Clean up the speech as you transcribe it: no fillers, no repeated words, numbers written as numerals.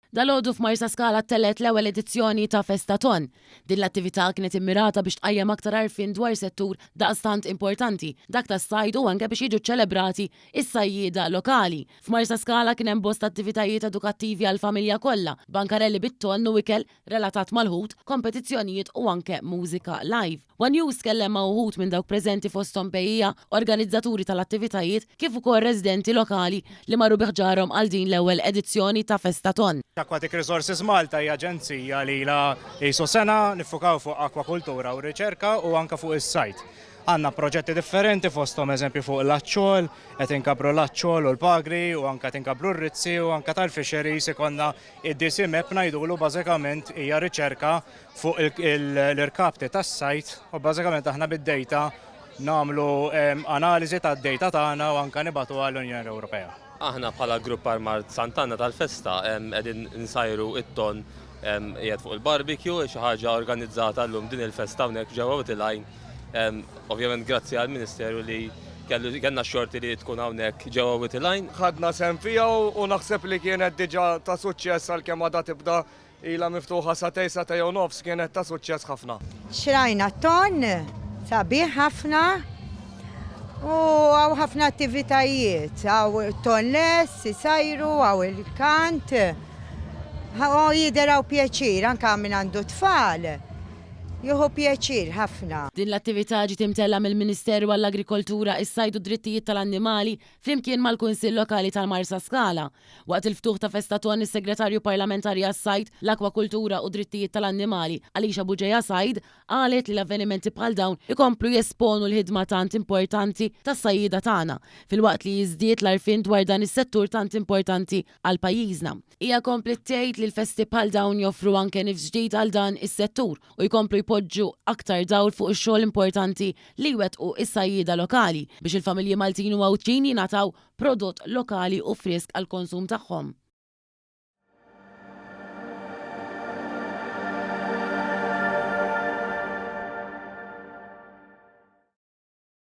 Dalgħodu f'Marsaskala ttellgħet l-ewwel edizzjoni ta' Festa Tonn. Din l-attività kienet immirata biex tqajjem aktar għarfien dwar settur daqstant importanti, dak tas-sajd u anke biex jiġu ċċelebrati s-sajjieda lokali. F'Marsaskala kien hemm bosta attivitajiet edukattivi għall-familja kollha, bankarelli bit-tonn u ikel relatat mal-ħut, kompetizzjonijiet u anke mużika live. One News tkellem ma' uħud minn dawk preżenti fosthom bejjiegħa, organizzaturi tal-attivitajiet kif ukoll residenti lokali li marru bi ħġarhom għal din l-ewwel edizzjoni ta' Festa Tonn. Aquatic Resources Malta hija aġenzija li ilha qisu sena niffukaw fuq akwakultura u riċerka u anke fuq is-sajd. Għandna proġetti differenti fosthom eżempju fuq l-aċċol, qed inkabbru l-aċċol u l-pagri u anke qed inkabbru r-rizzi u anke tal-fisheries ikollna Id-DC Map ngħidulu bażikament hija riċerka fuq l-irkapti tas-sajd u bażikament aħna bid-data nagħmlu analiżi tad-data tagħna u anke nibagħtuha l-Unjoni Ewropea. Aħna bħala grupp Armar Sant'Anna tal-festa qegħdin insajru it-tonn qiegħed fuq il-barbecue, xi ħaġa organizzata llum din il-festa hawnhekk ġewwa Wied il-Għajn. Ovvjament grazzi għall-Ministeru li kellna x-xorti li tkun hawnhekk ġewwa Wied il-Għajn. Ħadna sehem fiha u naħseb li kienet diġà ta' suċċess għalkemm għadha tibda ilha miftuħa sagħtejn, sagħtejn u nofs kienet ta' suċċess ħafna. Xrajna tonn sabiħ ħafna u hawn ħafna attivitajiet, hawn tonn lest, isajru, hawn il-kant, u jidher hawn pjaċir anke min għandu tfal. Jieħu pjaċir ħafna. Din l-attività ġiet imtellgħa mill-Ministeru għall-Agrikoltura, is-Sajd u d-Drittijiet tal-Annimali flimkien mal-Kunsill Lokali tal-Marsaskala. Waqt il-ftuħ ta' Festa Tonn is-Segretarju Parlamentari għas-Sajd, l-Akwakultura u d-Drittijiet tal-Annimali, Alicia Bugeja Said, qalet li l-avvenimenti bħal dawn ikomplu jesponu l-ħidma tant importanti tas-sajjieda tagħna, filwaqt li jiżdied l-għarfien dwar dan is-settur tant importanti għal pajjiżna. Hija kompliet tgħid li l-festi bħal dawn joffru anke nifs ġdid għal dan is-settur u jkomplu jpoġġu aktar dawl fuq ix-xogħol importanti li jwettqu s-sajjieda lokali biex il-familji Maltin u Għawdxin jingħataw prodott lokali u frisk għall-konsum tagħhom.